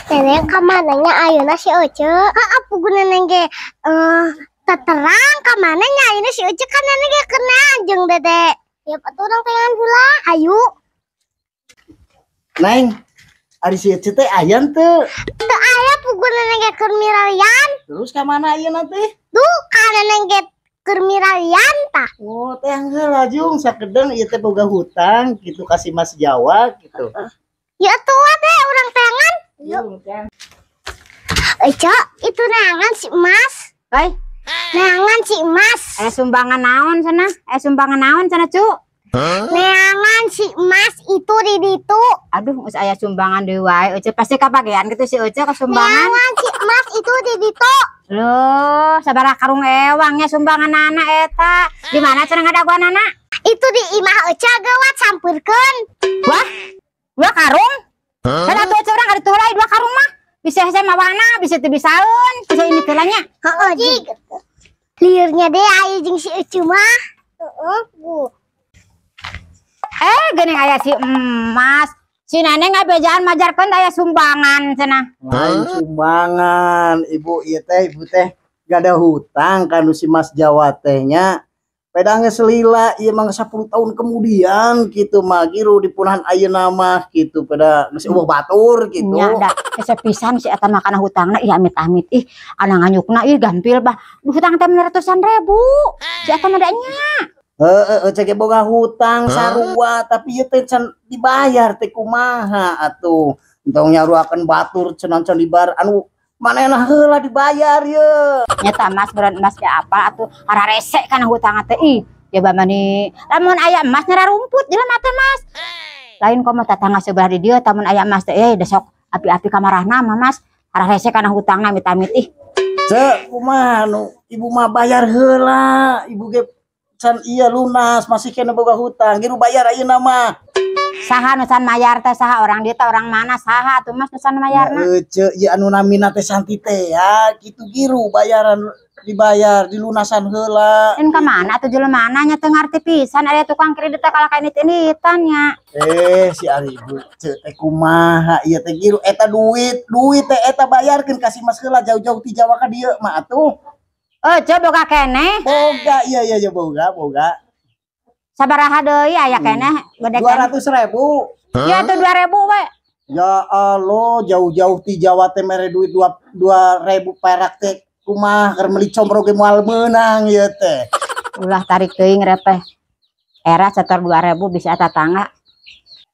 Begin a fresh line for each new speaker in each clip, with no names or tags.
Neneng kamana nya ayeuna si Ece? Heeh, puguh neneng ge teterang kamana nya ayeuna si Ece, kan neneng ge kena jeung Dede. Ya atuh urang teangan heula. Hayu.
Neng, ari si Ece teh aya teu?
Teu aya, puguh neneng ge keur milarian.
Terus ka mana ayeuna teh?
Duh, ka neneng ge keur milarian tah.
Oh, teang heula jung sakedeung, ieu teh boga hutang gitu ka si Mas Jawa gitu.
Ya atuh deh urang teangan.
Yuk, teang.
Ece, itu neangan si Mas.
Hei,
Neangan si Mas.
Eh, sumbangan naon sana? Eh, sumbangan naon sana, Cu?
Neangan si Mas itu di ditu.
Aduh, geus aya sumbangan deui wae. Ece pasti kabagean gitu si Ece ke sumbangan.
Neangan si Mas itu di ditu.
Loh, sabaraha karung ewangnya sumbangan anak eta? Di mana cenah ngadaguan anak?
Itu di imah Ece gawat, sampeurkeun.
Wah, dua karung? Kan atuh Ece urang ada tuh dua karung mah. Bisa saya mawana, bisa teu bisaeun. Bisa ini teh nya.
Heeh, jig. Liurnya deh aya jeung si Ece mah. Heeh, Bu.
Eh, geuning aya si Emas. Si Neneng ngabejaan majarkeun aya sumbangan cenah.
Lain sumbangan, Ibu, ieu teh ibu teh gak ada hutang kan si Mas Jawa teh nya. Peda geus lila ieu mah 10 tahun kemudian gitu mah, giru dipunahan ayeuna mah gitu, pada geus euweuh batur gitu.
Nya da hese pisan si eta mah kana hutangna ih, amit-amit ih, ana nganyukna ih, gampil bah. Hutang teh ratusan ribu. Si eta mah da nya.
Heeh, Ece ge boga hutang sarua, tapi ieu teh can dibayar teh kumaha atuh. Entong nyaruakeun batur cenah can dibayar, anu manehna heula dibayar ye.
Nyata Mas, beran emas ge apa atuh hararese kana hutang teh ih. Coba mani lamun aya emas nyara rumput jelema teh, Mas. Lain komo tetangga sebelah di dieu, tamun aya emas teh eh desok api-api kamarahna mah, Mas. Hararese kana hutangna, amit-amit ih.
Cek kumaha nu ibu mah bayar heula, ibu ge can iya lunas, masih kena boga hutang, giru bayar ayeuna mah.
Saha nu can mayar teh, saha? Orang dieu teh orang mana, saha atuh, Mas, nu can mayarna?
Ece, ieu anu namina teh Santi teh ya, kitu, giru bayaran dibayar, dilunasan heula.
Lain ka mana atuh jelemana nya, teu ngarti pisan aya tukang kredit teh kalah ka init-initan nya.
Eh, si ari ibu cek teh kumaha ieu teh, giru eta duit, duit teh eta bayarkeun ka si Mas heula, jauh-jauh ti Jawa ka dieu mah atuh.
Eh, coba boga keneh?
Boga, iya iya iya boga, boga.
Sabaraha deui aya keneh gede
Dua
keneh?
ratus ribu.
Ya tuh 2000 we.
Ya Allah, jauh-jauh ti Jawa teh mere duit 2.000 perak teh kumaha, keur meuli combro ge moal meunang ieu teh.
Ulah tarik teuing repeh. Era setor 2000 bisa tetangga.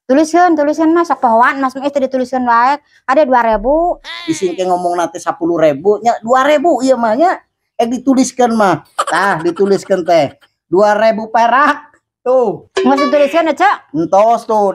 Tuliskeun, tuliskeun, Mas, sok pohoan Mas mah teu dituliskeun wae. Ada 2000.
Bisi ke ngomong teh 10.000 nya, 2000 ieu mah nya. Eh, dituliskeun mah. Tah, dituliskeun teh. 2000 perak tuh.
Nggak dituliskeun, Cek.
Entos tuh.